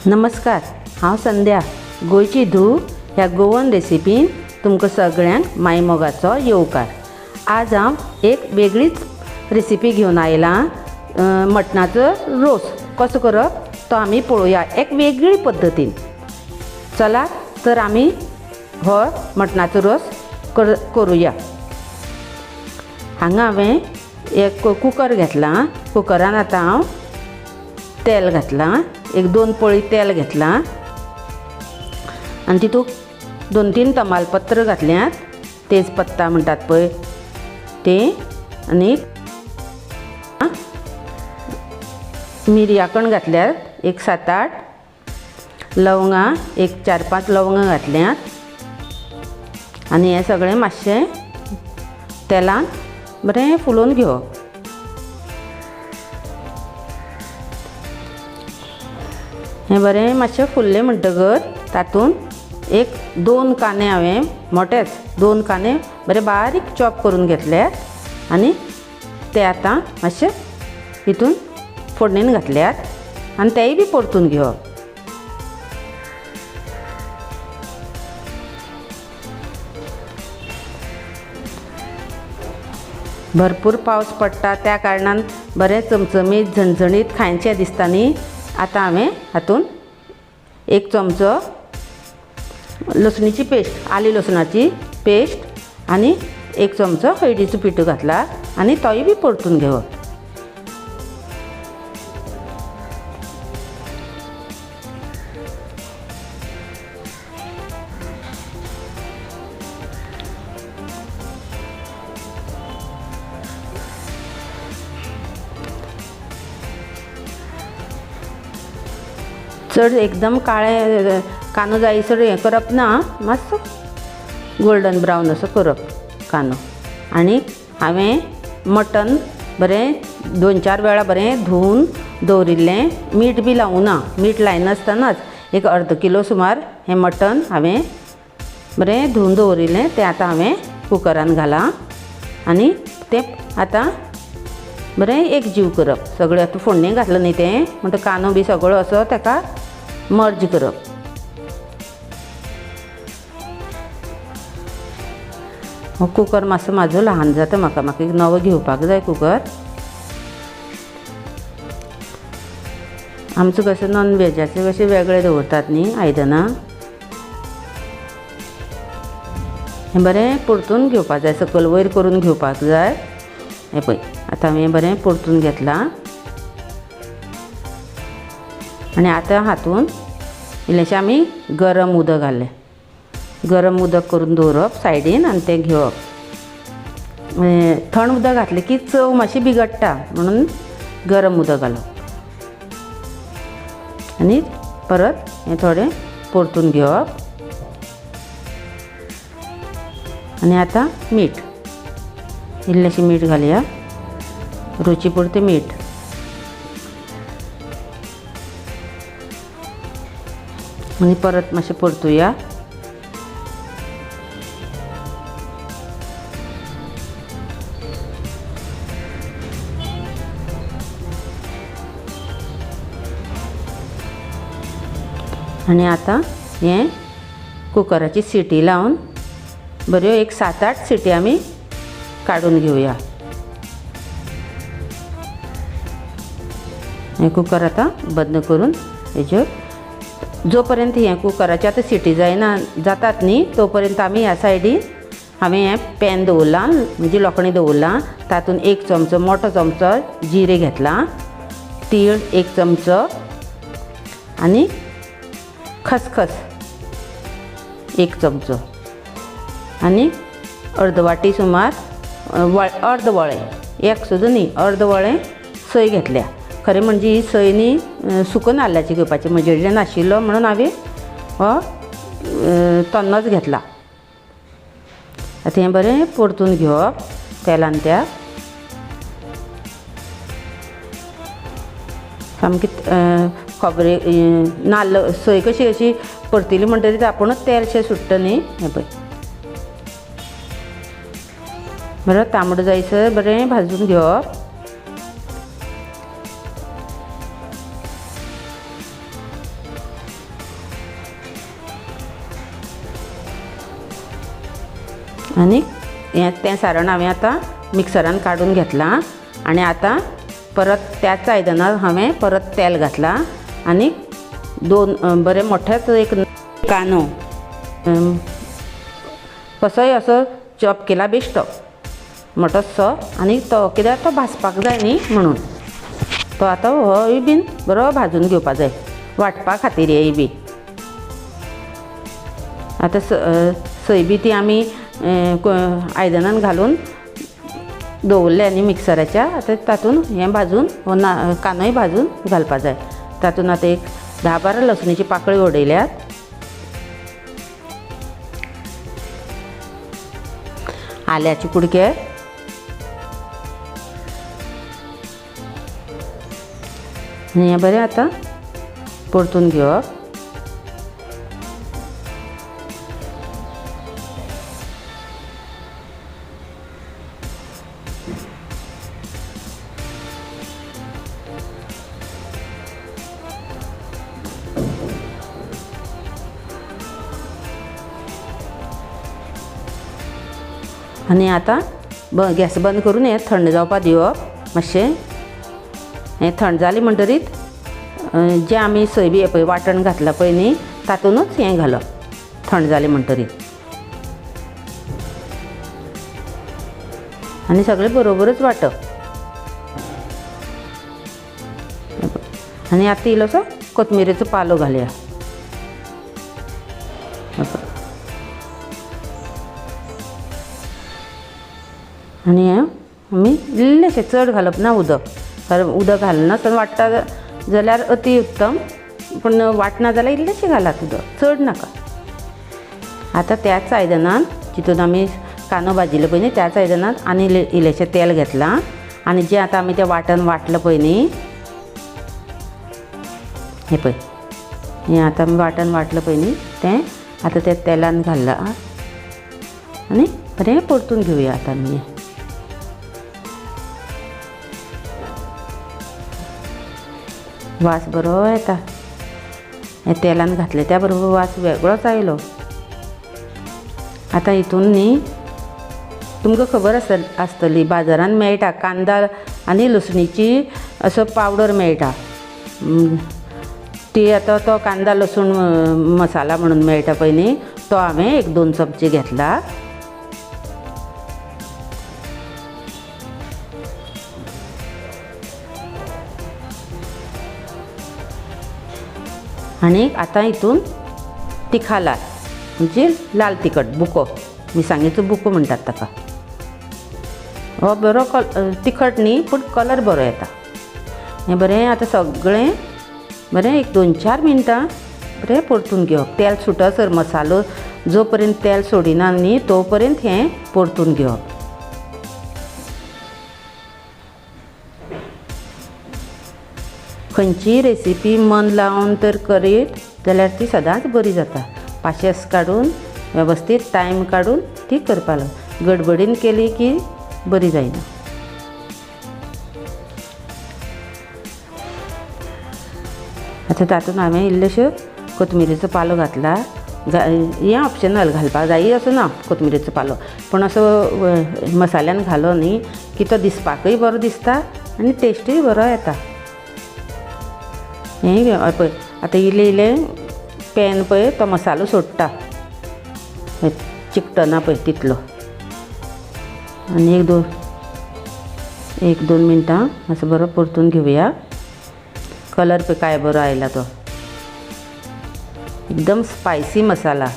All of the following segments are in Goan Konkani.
नमस्कार, हांव संध्या गोंयची धूव ह्या गोवन रेसिपीन तुमकां सगळ्यांक मायमोगाचो येवकार. आज हांव एक वेगळीच रेसिपी घेवन आयलां. मटणाचो रोस कसो करप तो आमी पळोवया एक वेगळी पद्दतीन. चला तर आमी हो मटणाचो रोस करुया. हांगा हांवें एक कुकर घेतलां. कुकरान आतां हांव तेल घातलां, एक 2 पळी तेल घेतलां आनी तितूंत 2-3 तमालपत्र घातल्यात, तेजपत्ता म्हणटात पळय तें, आनी मिरयाकण घातल्यात एक 7-8, लवंगां एक 4-5 लवंगां घातल्यात आनी हें सगळें मातशें तेलान बरें फुलोवन घेवप. हें बरें मातशें फुल्लें म्हणटकच तातूंत एक 2 कांदे हांवें मोटेच 2 कांदे बरे बारीक चॉप करून घेतले आनी ते आतां मातशे हितून फोडणेन घातल्यात आनी तेय बी परतून घेवप. भरपूर पावस पडटा त्या कारणान बरें चमचमीत झणझणीत खायचें दिसता न्ही. आतां हांवें हातूंत 1 चमचो लसणीची पेस्ट, आली लसणाची पेस्ट आनी 1 चमचो हळदीचो पिठो घातला आनी तोय बी परतून घेवप. चड एकदम काळे कांदो जायसर हें करप ना, मातसो गोल्डन ब्रावन असो करप कांदो. आनी हांवें मटन बरें 2-4 वेळा बरें धुवन दवरिल्लें, मीठ बी लावूं ना, मीठ लायनासतनाच एक अर्द किलो सुमार हें मटन हांवें बरें धुवन दवरिल्लें, तें आतां हांवें कुकरान घालां आनी तें आतां बरें एक जीव करप. सगळें आतां फोडणेक घातलां न्ही तें, म्हणटा कांदो बी सगळो असो ताका मर्ज करप. हो कुकर मातसो म्हाजो ल्हान जाता, म्हाका म्हाका एक नवो घेवपाक जाय कुकर. आमचो कशें नॉन वेजाचें कशें वेगळें दवरतात न्ही आयदनां. हें बरें परतून घेवपाक जाय, सकयल वयर करून घेवपाक जाय. हें पळय आतां हांवें बरें परतून घेतलां आनी आतां हातूंत इल्लेशें आमी गरम उदक घालें. गरम उदक करून दवरप सायडीन आनी तें घेवप. थंड उदक घातलें की चव मातशी बिगडटा म्हणून गरम उदक घालप आनी परत हें थोडें परतून घेवप. आनी आतां मीठ, इल्लेशें मीठ घालया, रुची पुरतें मीठ. आनी परत मातशें परतुया. आनी आतां हें कुकराची सिटी लावन बऱ्यो एक 7-8 सिटी आमी काडून घेवया. हें कुकर आतां बंद करून हेजेर जो पर्यंत हें कुकराची आतां सिटी जायना जातात न्ही तो पर्यंत आमी ह्या सायडीन हांवें हें पॅन दवरलां, म्हणजे लोखणी दवरलां. तातूंत 1 चमचो मोटो चमचो जिरें घेतलां, तीळ 1 चमचो आनी खसखस 1 चमचो आनी अर्द वाटी सुमार अर्द वळें, एक सुद्दां न्ही, अर्द वळें सोय घेतल्या. खरें म्हणजे ही सोय न्ही सुको नाल्लाची घेवपाची, म्हजे कडेन नाशिल्लो म्हणून हांवें हो तन्नोच घेतला. आतां हें बरें परतून घेवप तेलान त्या सामकी खोबरे नाल्ल सोय कशी अशी परतिली म्हणटकीर आपुणूच तेलशें सुट्टा न्ही. हें पळय बरें तांबडो जायसर बरें भाजून घेवप. आनी हें तें सारण हांवें आतां मिक्सरान काडून घेतलां आनी आतां परत त्याच आयदनार हांवें परत तेल घातलां आनी दोन बरें मोठेच एक कांदो कसोय असो चॉप केला बेश्टो मोठोसो आनी तो कित्याक तो भाजपाक जाय न्ही म्हणून तो आतां होय बीन बरो भाजून घेवपा जाय वांटपा खातीर हेय बी. आतां सय बी ती आमी आयदनान घालून दवरले आनी मिक्सराच्या आतां तातूंत हें भाजून हो ना कांदोय भाजून घालपा जाय. तातूंत आतां एक 10-12 लसणीची पाकळी उडयल्यात. आल्याचे कुडके, आनी हें बरें आतां परतून घेवप. आनी आतां गॅस बंद करून हें थंड जावपाक दिवप मातशें. हें थंड जालें म्हणटरीत जें आमी सय बी पळय वांटण घातलां पळय न्ही तातूंतच हें घालप थंड जालें म्हणटरीत आनी सगळें बरोबरच वांटप. आनी आतां इल्लोसो कोथमिरेचो पालो घालया. आनी हें आमी इल्लेशें चड घालप ना उदक, कारण उदक घालनासतना वांट्टा जाल्यार अती उत्तम, पूण वांटना जाल्यार इल्लेशें घालात उदक, चड नाका. आतां त्याच आयदनान जितून आमी कांदो भाजिल्लो पळय न्ही त्याच आयदनान आनी इल्लेशें तेल घेतलां आनी जें आतां आमी तें वांटण वांटलां पळय न्ही हें पळय हें आतां आमी वांटण वांटलां पळय न्ही तें आतां तें तेलान घाललां आनी बरें परतून घेवया आतां आमी. वास बरो येता हें तेलान घातलें त्या बरोबर वास वेगळोच आयलो. आतां हितून न्ही तुमकां खबर आसतली बाजारान मेळटा कांदा आनी लसणीची असो पावडर मेळटा. ती आतां तो कांदा लसूण मसाला म्हणून मेळटा पळय न्ही तो हांवें 1-2 चमचे घेतला. आनी आतां हितून तिखालाल म्हणजे लाल तिखट बुको, मिरसांगेचो बुको म्हणटात ताका. हो बरो तिखट न्ही पूण कलर बरो येता. हें बरें आतां सगळें बरें 1-2-4 मिनटां बरें परतून घेवप. तेल सुटसर मसालो जो पर्यंत तेल सोडिना न्ही तो पर्यंत हें परतून घेवप. खंयचीय रेसिपी मन लावन तर करीत जाल्यार ती सदांच बरी जाता. पाशेंस काडून वेवस्थीत टायम काडून ती करपा लाग, गडबडीन केली की बरी जायना. आतां तातूंत हांवें इल्लेशो कोथमिरेचो पालो घातला. हें ऑप्शनल, घालपाक जाय असो ना कोथमिरेचो पालो, पूण असो मसाल्यान घालो न्ही की तो दिसपाकूय बरो दिसता आनी टेस्टूय बरो येता. हें पळय आतां इल्लें इल्लें पॅन पळय तो मसालो सोडटा, चिकटना पळय तितलो. आनी 1-2 मिनटां मातसो बरो परतून घेवया. कलर पळय काय बरो आयला तो, एकदम स्पायसी मसाला.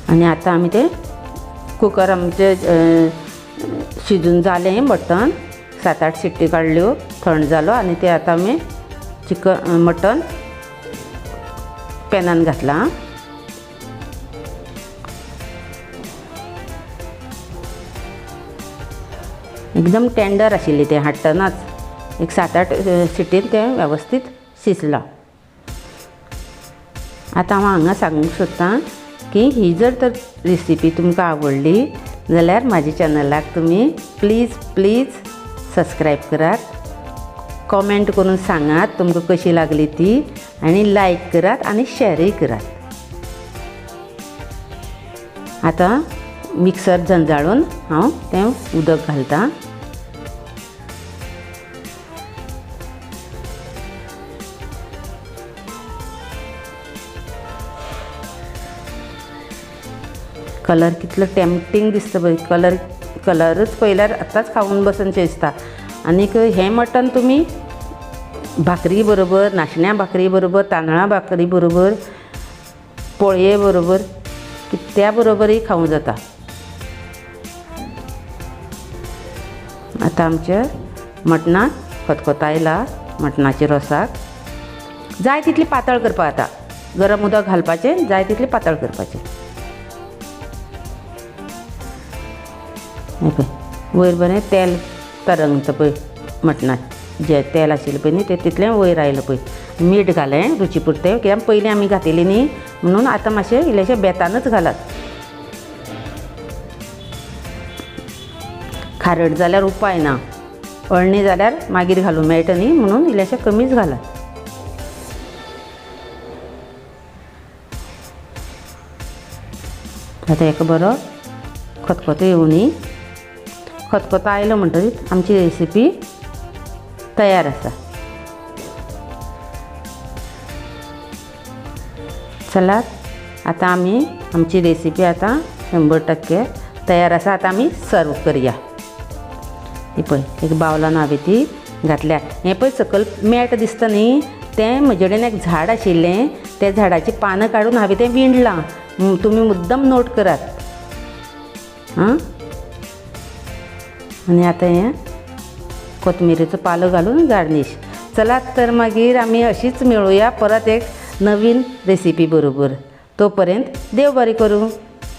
आनी आतां आमी तें कुकर आमचें शिजून जालें मटन, 7-8 सिट्टी काडल्यो, थंड जालो आनी तें आतां आमी चिकन मटन पॅनान घातलां. एकदम टेंडर आशिल्लें तें हाडटनाच एक 7-8 सिटीन तें वेवस्थीत शिजलां. आतां हांव हांगा सांगूंक सोदतां की ही जर तर रेसिपी तुमकां आवडली जाल्यार म्हाज्या चॅनलाक तुमी प्लीज प्लीज सबस्क्रायब करात, कॉमेंट करून सांगात तुमकां कशी लागली ती, आनी लायक करात आनी शॅरूय करात. आतां मिक्सर झंजाळून हांव तें उदक घालतां. कलर कितलो टेम्पटींग दिसता पळय, कलरच पळयल्यार आतांच खावन बसून दिसता. आनीक हें मटन तुमी भाकरी बरोबर, नाशण्या भाकरी बरोबर, तांदळा भाकरी बरोबर, पोळये बरोबर, कित्या बरोबरूय खावूं जाता. आतां आमच्या मटणाक खतखतो आयला. मटणाच्या रोसाक जाय तितली पातळ करपाक. आतां गरम उदक घालपाचें, जाय तितलें पातळ करपाचें. हें पळय वयर बरें तेल तरंगता पळय, मटणाक जें तेल आशिल्लें पळय न्ही तें तितलें वयर आयलां पळय. मीठ घालें रुची पुरतें, कित्याक पयलीं आमी घातिल्लें न्ही म्हणून आतां मातशें इल्लेशें बेतानच घालात. खारट जाल्यार उपाय ना, अळणी जाल्यार मागीर घालूंक मेळटा न्ही म्हणून इल्लेशें कमीच घालात. आतां हेका बरो खतखतो येवनी. खतखतो आयलो म्हणटकीर आमची रेसिपी तयार आसा. चलात आतां आमी आमची रेसिपी आतां 100% तयार आसा. आतां आमी सर्व करया. ही पळय एक बावलान हांवें ती घातल्या. हें पळय सकयल मॅट दिसता न्ही, तें म्हजे कडेन एक झाड आशिल्लें, त्या झाडाचीं पानां काडून हांवें तें विणलां. तुमी मुद्दम नोट करात. आं, आनी आतां हें कोथमिरेचो पालो घालून गार्नीश. चलात तर मागीर आमी अशीच मेळुया परत एक नवीन रेसिपी बरोबर. तोपर्यंत देव बरें करूं.